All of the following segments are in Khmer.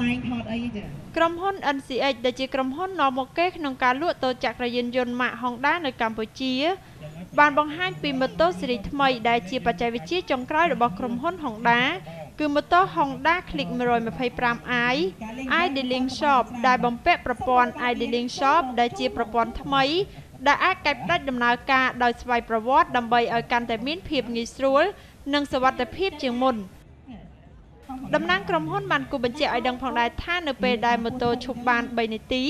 តែងថតអីចា ក្រុមហ៊ុន NCX ដែលជាក្រុមហ៊ុននាំមុខគេក្នុងការលក់ទោចក្រយានយន្តម៉ាក Honda នៅកម្ពុជា បានបង្ហាញពីម៉ូតូស៊េរីថ្មីដែលជាបច្ចេកវិទ្យាចុងក្រោយរបស់ក្រុមហ៊ុន Honda គឺម៉ូតូ Honda Click 125i Idling Shop ដែលបំពាក់ប្រព័ន្ធ Idling Shop ដែលជាប្រព័ន្ធថ្មីដែលអាចកាត់ផ្តាច់ដំណើរការដោយស្វ័យប្រវត្តិ ដើម្បីឲ្យកាន់តែមានភាពងាយស្រួល និងសុវត្ថិភាពជាងមុន។ តំណាងក្រុមហ៊ុនបានគូបញ្ជាក់ឲ្យដឹងផងដែរថា នៅពេលដែលម៉ូតូឈប់បាន 3 នាទី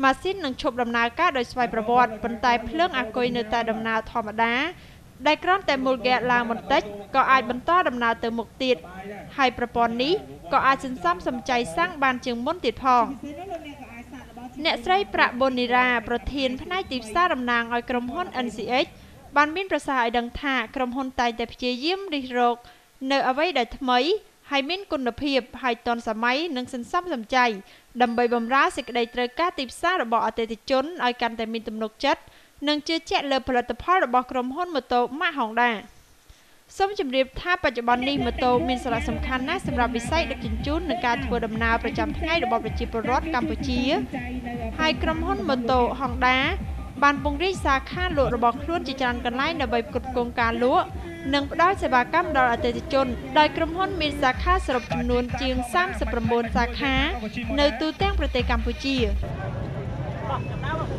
ម៉ាស៊ីននឹងឈប់ដំណើរការដោយស្វ័យប្រវត្តិ ប៉ុន្តែភ្លើងអាគុយនៅតែដំណើរធម្មតា ដែលគ្រាន់តែមូលហ្គេឡើងបន្តិចក៏អាចបន្តដំណើរទៅមុខទៀត ហើយប្រព័ន្ធនេះក៏អាចសន្សំសំចៃសាំងបានជាងមុនទៀតផង។ អ្នកស្រីប្រាក់ប៊ុននីរ៉ា ប្រធានផ្នែកទីផ្សារតំណាងឲ្យក្រុមហ៊ុន NCX បានមានប្រសាសន៍ឲ្យដឹងថា ក្រុមហ៊ុនតែងតែព្យាយាមរិះរកនៅអ្វីដែលថ្មី ហើយមានគុណភាព ហើយទាន់សម័យ និងសន្សំសំចៃ ដើម្បីបម្រើសេចក្តីត្រូវការទីផ្សាររបស់អតិថិជនឲ្យកាន់តែមានទំនុកចិត្ត និងជឿជាក់លើផលិតផលរបស់ក្រុមហ៊ុនម៉ូតូម៉ាក Honda។ សូមជម្រាបថា បច្ចុប្បន្ននេះម៉ូតូមានសារៈសំខាន់ណាស់សម្រាប់វិស័យដឹកជញ្ជូន និងការធ្វើដំណើរប្រចាំថ្ងៃរបស់ប្រជាពលរដ្ឋកម្ពុជា ហើយក្រុមហ៊ុនម៉ូតូ Honda បានពង្រីកសាខាលក់របស់ខ្លួនជាច្រើនកន្លែង ដើម្បីផ្គត់ផ្គង់ការលក់ និងផ្ដល់សេវាកម្មដល់អតិថិជន ដោយក្រុមហ៊ុនមានសាខាសរុបចំនួនជាង 39 សាខានៅទូទាំងប្រទេសកម្ពុជា។